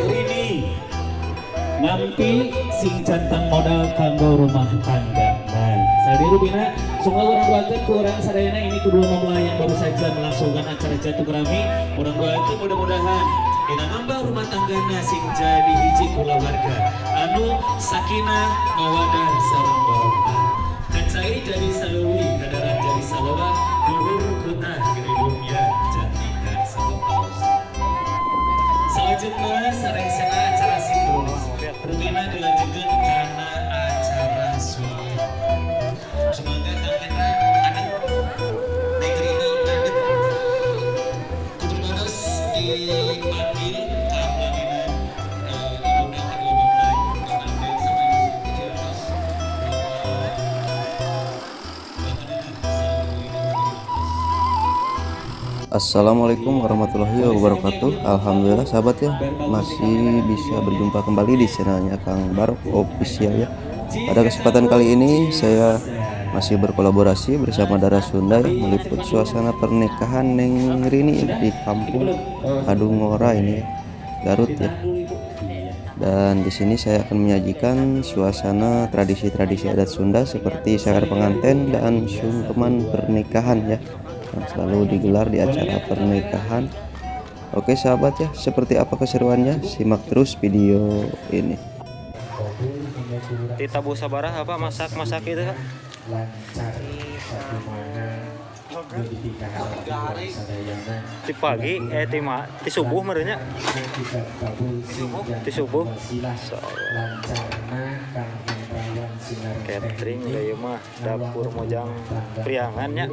Rini ngampi sing cantang modal kanggo rumah tangga. Nah, saya Rubina, semoga orang doakan ke orang sadayana ini kedua mempelai yang baru saja melangsungkan acara jatuh kerami. Orang doakan mudah-mudahan dina ngambang rumah tanggana sing jadi hiji kulawarga anu sakinah mawadah sareng warahmah. Kacai jadi saleuwi, kadaran jadi saloba, luhur kota gede dunia jatikan sabapaus. Selanjutnya sarengsena acara sinkronis. Rupina dilanjutkan karena acara suara. Semoga Kang Hendra adek negeri ini adek kudu dipanggil ke pelaminan ibunda kedua mempelai Kang Andek sama Ibu Siti Ciatos. Assalamualaikum warahmatullahi wabarakatuh. Alhamdulillah sahabat ya, masih bisa berjumpa kembali di channelnya Kang Barok Official ya. Pada kesempatan kali ini saya masih berkolaborasi bersama Dara Sunda ya, meliput suasana pernikahan Neng Rini ya, di kampung Kadungora ini ya, Garut ya. Dan di sini saya akan menyajikan suasana tradisi-tradisi adat Sunda seperti sanggar pengantin dan sungkeman pernikahan ya, yang selalu digelar di acara pernikahan. Oke sahabat ya, seperti apa keseruannya? Simak terus video ini. Ditabuh sabaraha apa masak-masak itu Kak? Di pagi, ti subuh merenya. Ti subuh. Catering deui mah dapur Mojang Priangan nya.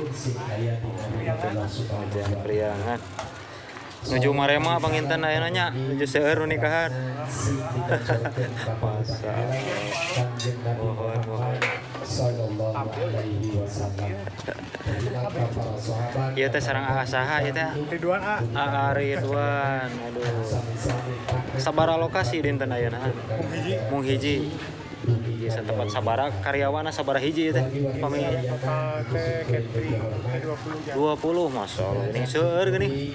Mojang Priangan. Nuju marema panginten ayeuna nya, nuju seueur nu nikahan. Masa. Mohon mohon. Ieu teh sareng AA saha ieu teh? Ridwan A. AA Ridwan. Aduh. Sabaraha lokasi dinten ayeuna? Mung hiji. Hiji satempat sabaraha karyawana sabaraha hiji teh? Pami Total teh catering 20 jam. 20 masyaallah ini seueur geuning.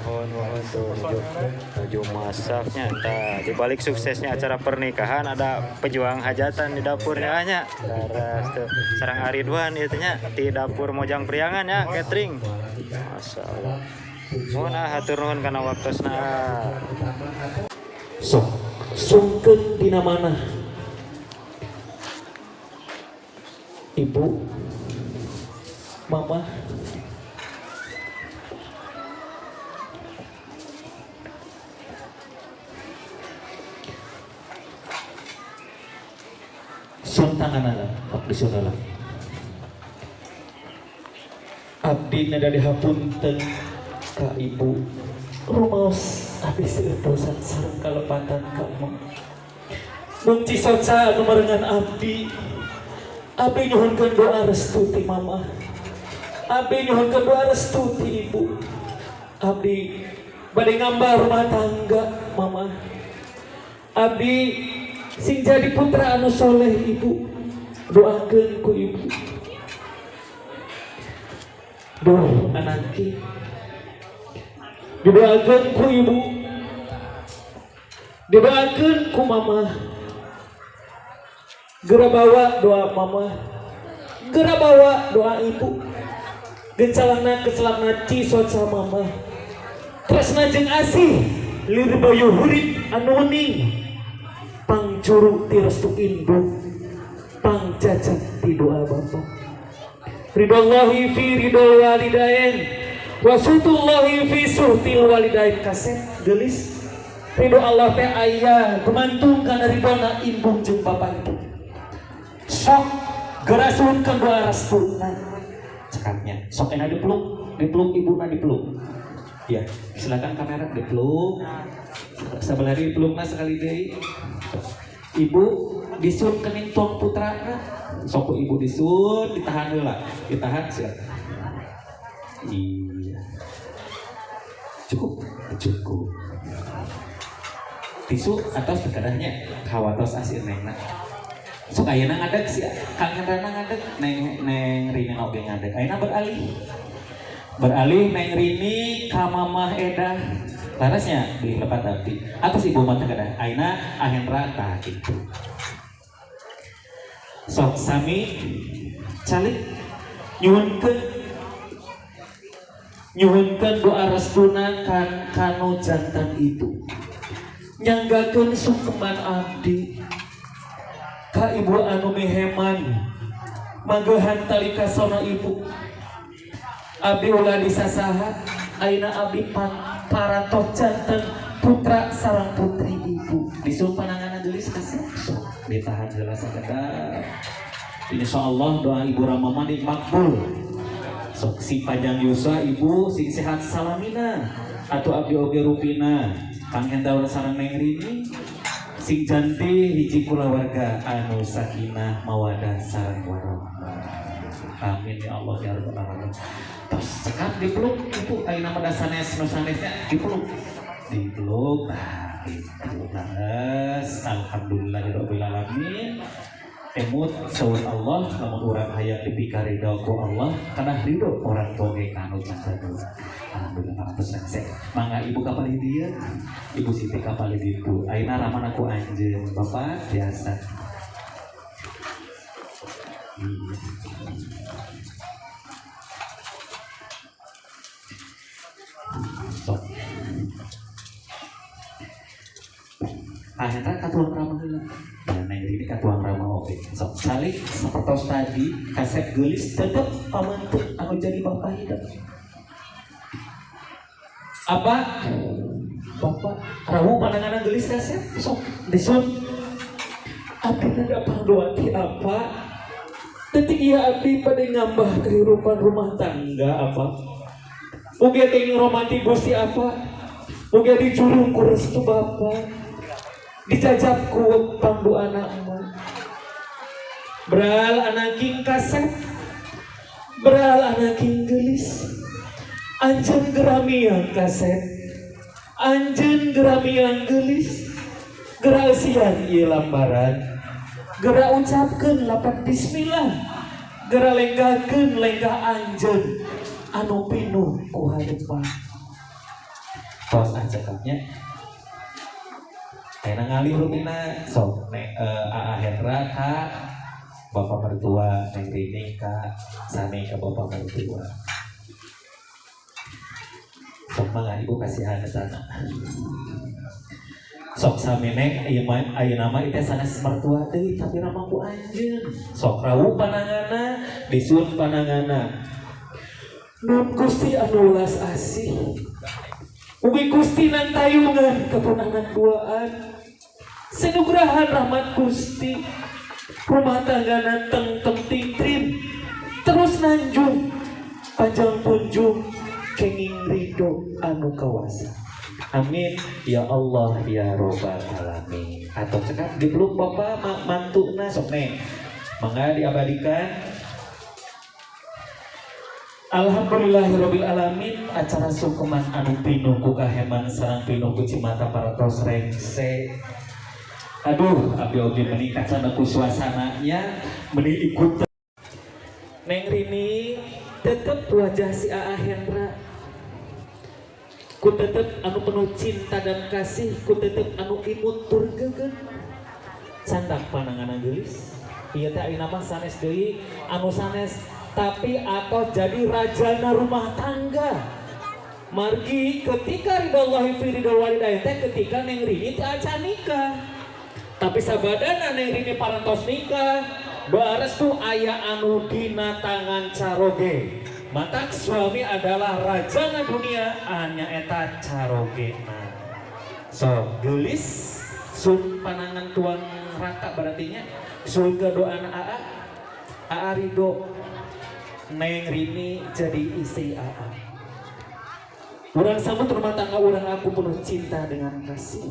Mohon mohon tuh nuju masaknya tah di balik suksesnya acara pernikahan ada pejuang hajatan di dapurnya nya. Daras tuh sareng Aridwan ieu teh nya di dapur Mojang Priangan ya catering. Masyaallah. Mohon ah hatur nuhun kana waktosna. Sok sungkeun dina mana? Ibu, mama, sun tanganana, ok disunala. Abdi nada dihapunten ka ibu. Rumaos abdi seueur dosa sareng kalepatan ka emak. Mung cisoca anu marengan abdi. Abdi nyuhunkeun doa restu ti mama. Abdi nyuhunkeun doa restu ti ibu. Abdi bade ngambah rumah tangga mama. Abdi sing jadi putra anu soleh ibu. Doakeun ku ibu. Duh anaki. Didoakeun ku ibu. Didoakeun ku mama. Geura bawa doa mama. Geura bawa doa ibu. Gencalangna kecelangna cisoca mama. Tresna jeung asih lir bayu hurip anu wening. Pangcuru ti restu indung. Pangjajak ti doa bapa. Ridallahi fi ridol walidain. Wasutullahi fi suhtil walidain. Kasep gelis. Ridho Allah teh aya gumantung kana ridona imbung jeung bapa ibu. Sok geura suhunkeun doa restuna. Cekapnya sok enak dipeluk, dipeluk ibuna dipeluk. Ya, silakan kamera dipeluk. Sebelah dipelukna sekali deui. Ibu disun kening tuang putrana. Sok ku ibu disun, ditahan heula. Ditahan silakan. Iya. Cukup, cukup. Tisu atau sekadahnya kawatos asih nengna. Sok ayeuna ngadeg sih, Kang Hendrana ngadeg, Neng Neng Rini oge ngadeg. Ayeuna beralih. Beralih Neng Rini ka Mamah Edah. Larasnya beli lepat abdi atas ibu mata kedah aina ahendra tah kitu. Sok sami calik nyuhunkeun doa restuna kan kanu jantan ibu. Nyanggakeun sungkeman abdi ka ibu anu miheman manggehan tali kasona ibu. Abdi ulah disasaha ayeuna abdi parantos janten putra sareng putri ibu. Disuruh pananganan gelis kasih sok ditahan heula sakedap. Insyaallah doa ibu Rama mah makbul. Sok si panjang yuswa ibu sing sehat salamina atau abdi oge rupina Kang Hendawan sareng Neng Rini sing janti hiji kulawarga anu sakinah mawadah sareng warahmah. Amin ya Allah ya rabbal alamin. Terus cekap dipeluk ibu ayeuna mah sanes nu sanesnya dipeluk. Dipeluk tah gitu. Leres alhamdulillahirabbil alamin. Emut saur Allah lamun urang hayang dipikaridho ku Allah kana ridho orang tua ge kanu jantan. Alhamdulillah pangatos rengse. Mangga ibu kapalih dieu, ibu Siti kapalih ditu. Ayeuna ramana ku anjeun bapak biasa. Iya. Sok. Akhirnya katuang ramah heula. Nah, neng ini katuang ramah oke. Sok calik sapertos tadi kasep geulis tetep pamantuk anu jadi bapak hidup. Apa? Bapak rawu pandangan geulis kasep sok disun. Abdi nada pangdoa ti apa? Detik ieu abdi pada ngambah kehidupan rumah tangga apa? Mugia teh romanti Gusti apa? Mugia dijurung ku restu bapak. Dijajab ku pangdu anakmu. Beral anaking kasep, beral anaking gelis. Anjeun geramiang kasep, anjeun geramiang gelis. Gera eusian ieu lambaran, gera ucapkeun lapat bismillah, gera lenggahkeun lenggah anjeun anu pinuh ku harepan. Tos cekapnya. Ayeuna ngalih rupina sok nek Aa Hendra ka bapak mertua, Neng Rini ka sami ka bapak mertua. Sok mangga ibu kasihan etana. Sok sami neng ayeuna mah ieu sanes mertua deui tapi ramah ku anjeun. Sok rawu panangana, disun panangana. Nun Gusti anu welas asih. Ugi Gusti nantayungan ka anak duaan. Senugrahan rahmat Gusti. Rumah tangga nanteng tentrim terus nanjung panjang punjung kenging ridho anu kawasa. Amin ya Allah ya robbal alamin. Atau cekap dipeluk bapak mantuna sok neng. Mangga diabadikan. Alhamdulillahirabbil alamin acara sungkeman anu pinuh ku kaheman sareng pinuh ku cimata paratos rengse. Aduh, abdi oge meuni kacana ku suasananya meuni ikut. Neng Rini tetep wajah si Aa Hendra. Ku tetep anu penuh cinta dan kasih, ku tetep anu imut tur geugeun. Candak pananganna geulis. Ieu teh ayeuna mah sanes deui anu sanes tapi atau jadi rajana rumah tangga. Margi ketika ridhollahi fi ridho walidain teh ketika Neng Rini teh acan nikah. Tapi sabadana Neng Rini parantos nikah, doa restu aya anu dina tangan caroge. Matak suami adalah rajana dunia hanya eta carogena. So geulis sun panangan tuang rata berartinya surga doana aa aa ridho Neng Rini jadi istri aa. Urang sambut rumah tangga urang aku penuh cinta dengan kasih.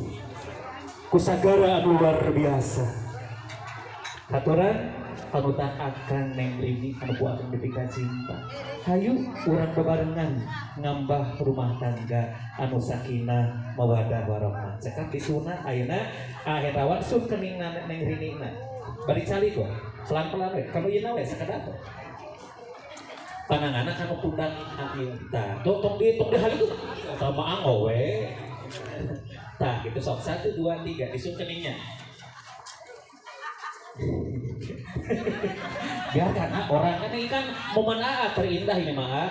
Kusagara anu luar biasa. Katuran panutan akan Neng Rini anu ku akang dipika cinta. Hayu urang bebarengan ngambah rumah tangga anu sakinah mawadah warahmah. Cekap disunah ayeuna akhirawan sun keningna Neng Rini na. Bari calik we, pelan-pelan we. Kanu ieu we sakedap. Panangana kanu pundak ieu. Tah, tong di hal itu sama anggo we. Tah gitu sok 1 2 3 disungkeningnya. Biarkan ah, orang kan ini kan momen AA terindah ini mah.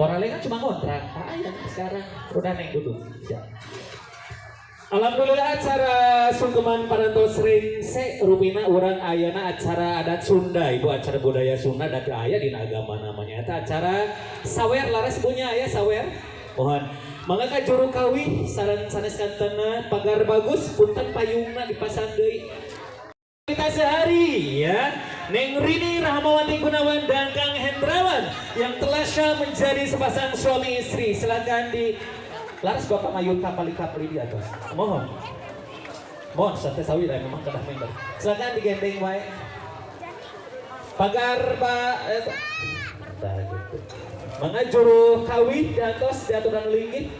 Orang lain kan cuma kontrak. Ah ya sekarang udah neng duduk. Siap. Alhamdulillah acara sungkeman parantos rengse rupina urang ayana acara adat Sunda, ibu acara budaya Sunda dat aya dina agama namanya eta acara sawer laras punya aya sawer. Mohon mangga ka juru kawih sareng sanes kantena pagar bagus punten payungna dipasang deui. Kita sehari ya Neng Rini Rahmawati Gunawan dan Kang Hendrawan yang telah syah menjadi sepasang suami istri. Silakan di laras Bapak Mayun kapali-kapali di atas. Mohon. Mohon santai sawi lah memang kedah member. Silakan digandeng wae. Pagar Pak nah, gitu. Mangga juru kawih di atas diaturan linggih.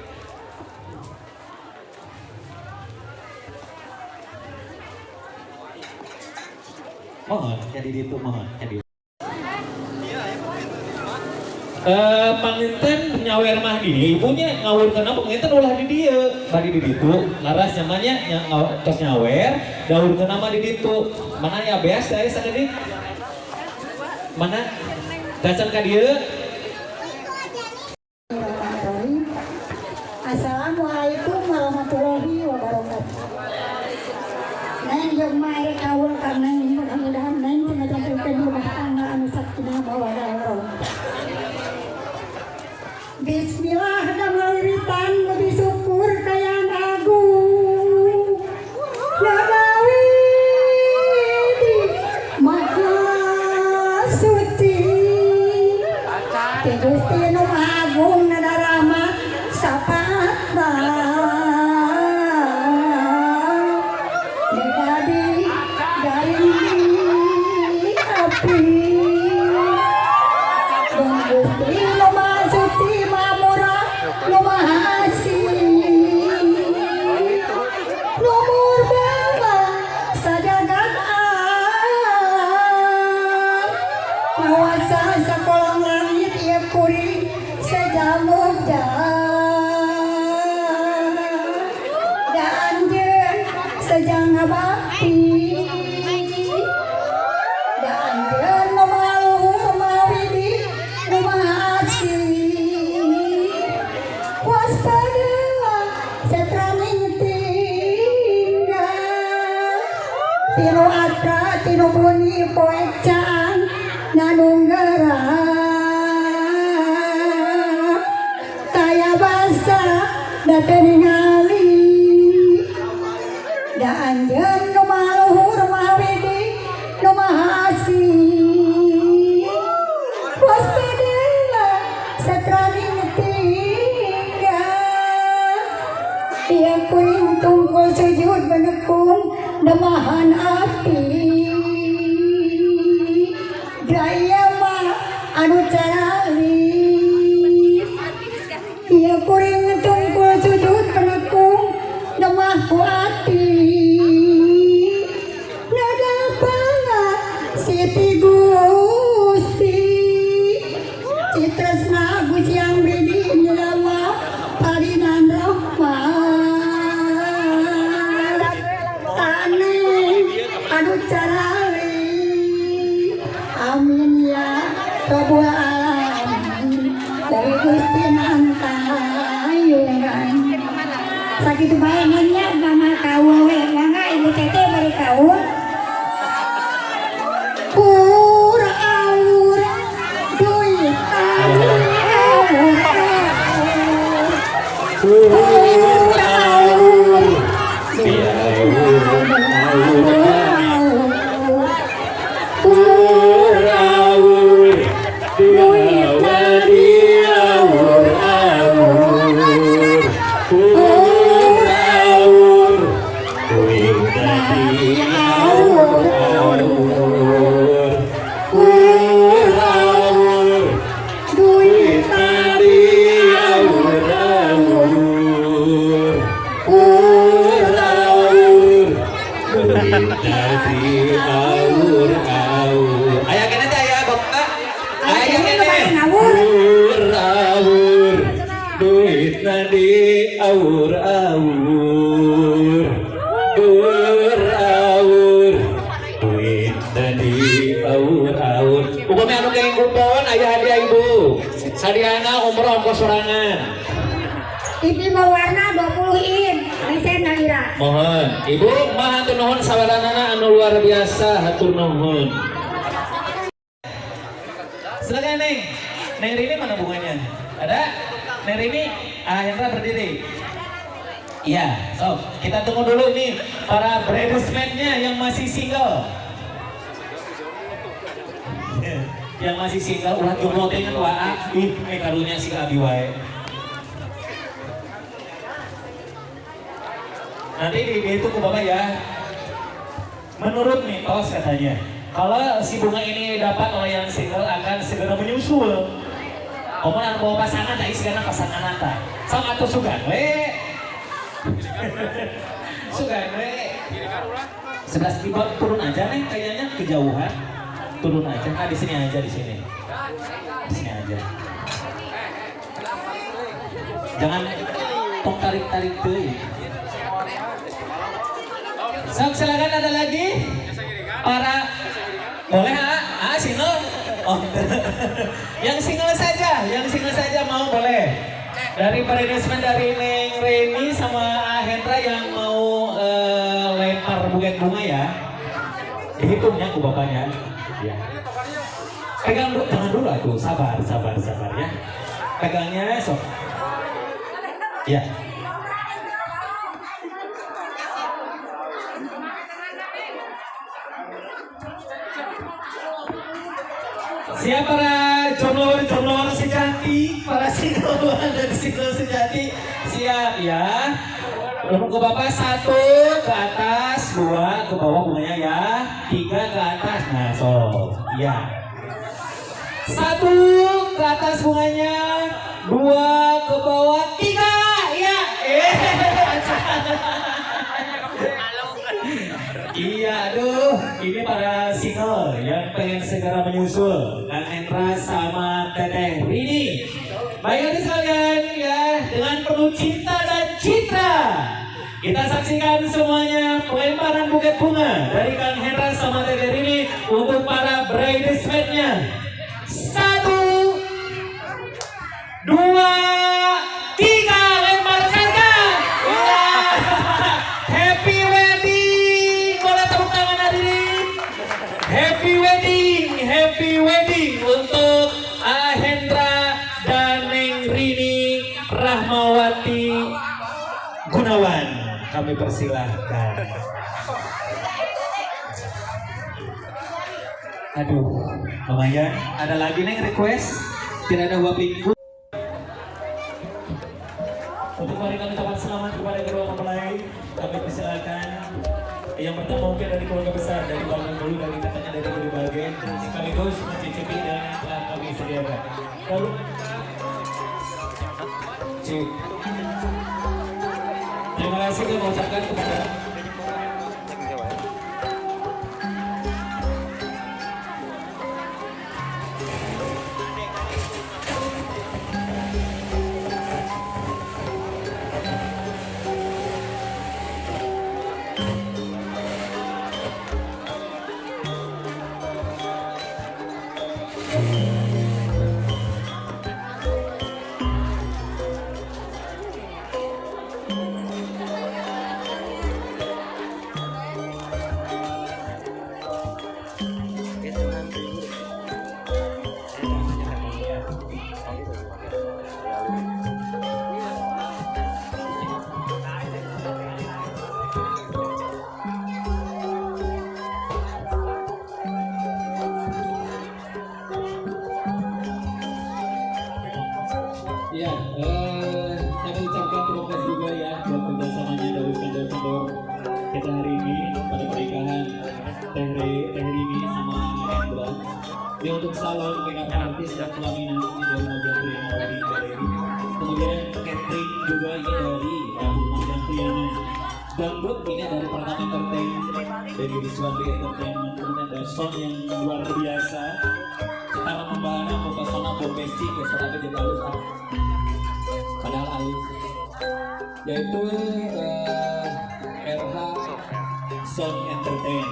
Mohon jadi itu mohon jadi. Panginten nyawer mah di ibunya ngawur kenapa panginten ulah di dieu bari di ditu laras nyamannya tos nyawer daur kenapa di ditu mana ya beas dari sakedik mana dacan ka dieu. Assalamualaikum warahmatullahi wabarakatuh. Neng jeung mah kawul ka neng mudah-mudahan neng cenah jantenkeun rumah tangga anu sakinah mawaddah warahmah. Bismillah damel wiritan mugi syukur kayang agung. Nagawi maha suci. Ti Gusti nu Maha Agung nada rahmat sapatna. Menjadi dari api. Dan Gusti nu Maha Suci Maha Murah nu Maha Asih. Nu murbama sajagat alam. Mawasa sakolong langit ieu kuring sejamugja. Da anjeun sejang ngabakti. Da anjeun nu Maha Luhur Maha Widi nu Maha Asih. Waspada setraning tinggal. Tinu atra tinu buni poe caang nanunggara. Taya basa da teu ningali. Da anjeun nu Maha Luhur Maha Widi nu Maha Asih. Waspada satraning tinggal. Tiang kuring tungkul sujud menekung nemahan ati. Daya mah anu caralis. Tiang kuring tungkul sujud menekung nemah ku ati. Nada bangga Siti Gusti. Citresna Gusti Yang Widi nyelama parinan rahmat. Taneng anu carali. Amin ya Rabbul alamin. Dari Gusti nantayungan. Sakitu bae nya mama kaul we mangga ibu teteh bari kaul. Pur aur duit aur aur. Pur aur Pur aur duit aur aur. Pur aur duit aur aur. Pur aur duit aur aur. Pur aur duit aur aur. Aya kene teh aya bapak. Aya kene. Pur aur duit di aur umroh ongkos sorangan. TV berwarna 20 in, lesen nalira. Mohon, Ibu mah hatur nuhun sawaranana anu luar biasa, hatur nuhun. Silakan Neng. Neng Rini mana bunganya? Ada? Neng Rini, Hendra berdiri. Iya, so kita tunggu dulu nih para bridesmaid-nya yang masih single. Yang masih single, ulah jomblo teh ngan waa, ih karunya si abi wae. Nanti dihitung ke bapak ya. Menurut mitos katanya, kalau si bunga ini dapat oleh yang single akan segera menyusul. Komo anu bawa pasangan tak isigana pasangan ata. Sok atuh sugan we. Sugan we. 11 tiba turun aja nih kayaknya kejauhan. Turun aja. Ah di sini aja di sini. Di sini aja. Jangan tong tarik-tarik teuing. Sok silakan ada lagi para boleh ah single. Oh. Yang single saja mau boleh. Dari bridesmaid dari Neng Reni sama Hendra yang mau lempar buket bunga ya. Dihitungnya ku bapaknya. Ya. Pegang dulu, jangan dulu atuh, sabar ya. Pegangnya sok. Ya. Siap para jomblo-jomblo sejati, para single dan single sejati, siap ya. Lalu ke bapak 1 ke atas, 2 ke bawah bunganya ya, 3 ke atas, nah so, ya. 1 ke atas bunganya, 2 ke bawah, 3, ya. Iya, aduh, ini para single yang pengen segera menyusul Kang Hendra sama Teteh Rini. Baik sekalian ya, dengan penuh cinta dan citra kita saksikan semuanya pelemparan buket bunga dari Kang Hendra sama Teteh Rini untuk para bridesmaid-nya. 1, 2, 3, lemparkan Kang. Happy wedding. Boleh tepuk tangan hadirin. Happy wedding untuk Hendra dan Neng Rini Rahmawati Gunawan. Kami persilahkan. Aduh, lumayan. Ada lagi Neng request? Tidak ada uang minggu. Untuk mari kami ucapkan selamat kepada kedua mempelai. Kami persilakan. Yang pertama mungkin dari keluarga besar, dari Bandung dulu, dari katanya dari berbagai, sekaligus mencicipi dan yang telah kami sediakan. Lalu, terima kasih kami ucapkan kepada Ya, kami ucapkan terima kasih juga ya buat kerjasamanya dari vendor-vendor kita hari ini pada pernikahan Teh Rini sama Hendra. Ini untuk salon makeup artist dan pelaminan ini dari Mojang Triana Wedding Gallery. Kemudian catering juga ini dari Mojang Triana. Dangdut ini dari Pratama Entertain, dari Rizwan Entertainment. Kemudian ada sound yang luar biasa. Setara membahana Pesona Bombesti, Pesona jadi halus. Padahal halus. Yaitu RH Sound Entertain.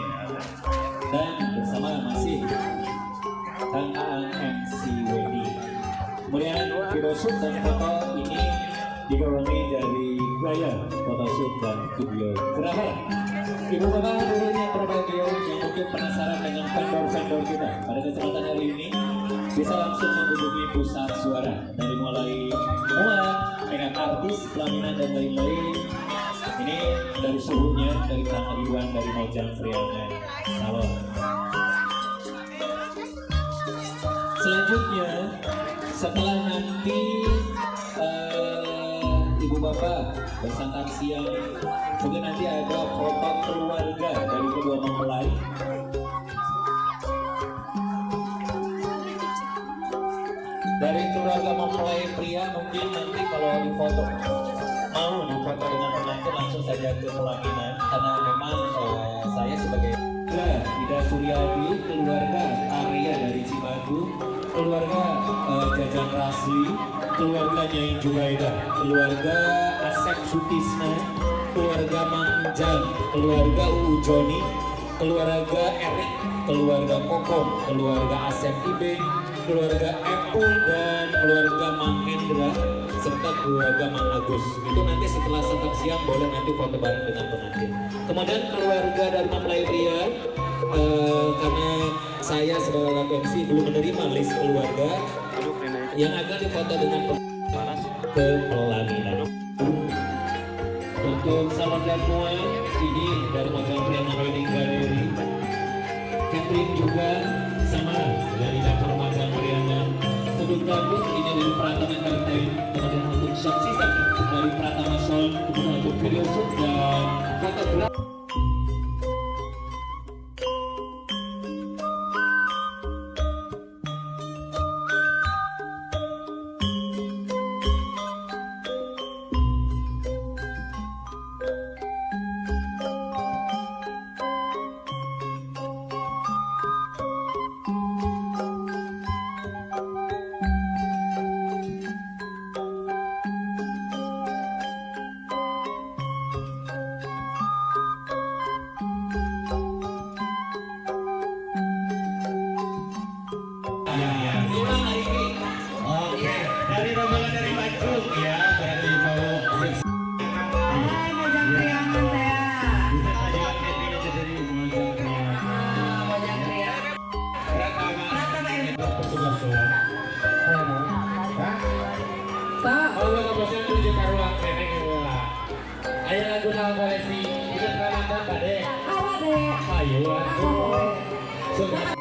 Dan bersama masih Kang Aang MC Wedi. Kemudian video video shoot dan foto ini digawangi dari Gaya Photoshoot dan videografer. Ibu bapak hadirin yang berbahagia yang mungkin penasaran dengan vendor-vendor kita pada kesempatan hari ini bisa langsung menghubungi pusat suara dari mulai mua, makeup artis, pelaminan dan lain-lain. Ini dari suhunya dari Kang Iwan dari Mojang Priangan Salon. Selanjutnya setelah nanti ibu bapak bersantap siang, mungkin nanti ada foto keluarga dari kedua mempelai. Dari keluarga mempelai pria mungkin nanti kalau difoto mau difoto dengan pengantin langsung saja ke pelaminan, karena memang saya sebagai Ida Suryadi, keluarga Arya dari Cibadu, keluarga Jajang Rasli, keluarga Nyai Jubaida, keluarga Asep Sutisna, keluarga Mang Jang, keluarga Uu Joni, keluarga Erik, keluarga Kokom, keluarga Asep Ibing, keluarga Epul, dan keluarga Mang Hendra, serta keluarga Mang Agus. Itu nanti setelah santap siang boleh nanti foto bareng dengan pengantin. Kemudian keluarga dari mempelai pria, karena saya sebagai MC belum menerima list keluarga yang akan difoto dengan ke pelaminan. Untuk salon dan mua ini dari Mojang Priangan Wedding Gallery, catering juga sama dari dapur Mojang Priangan. Untuk dapur ini dari Pratama Entertain, kemudian untuk sound system dari Pratama Sound, kemudian untuk video shoot dan fotografi. Dari rombongan dari Bandung ya, berarti mau Mojang Priangan ya. Bisa saja catering aja dari Mojang Priangan. Mojang Priangan. Pratama. Pratama Oh, lo bosnya tuju karuang neneng lah. Ayo lagu naon koleksi, kita nonton bade. Apa deh? Ayo atuh. Sudah.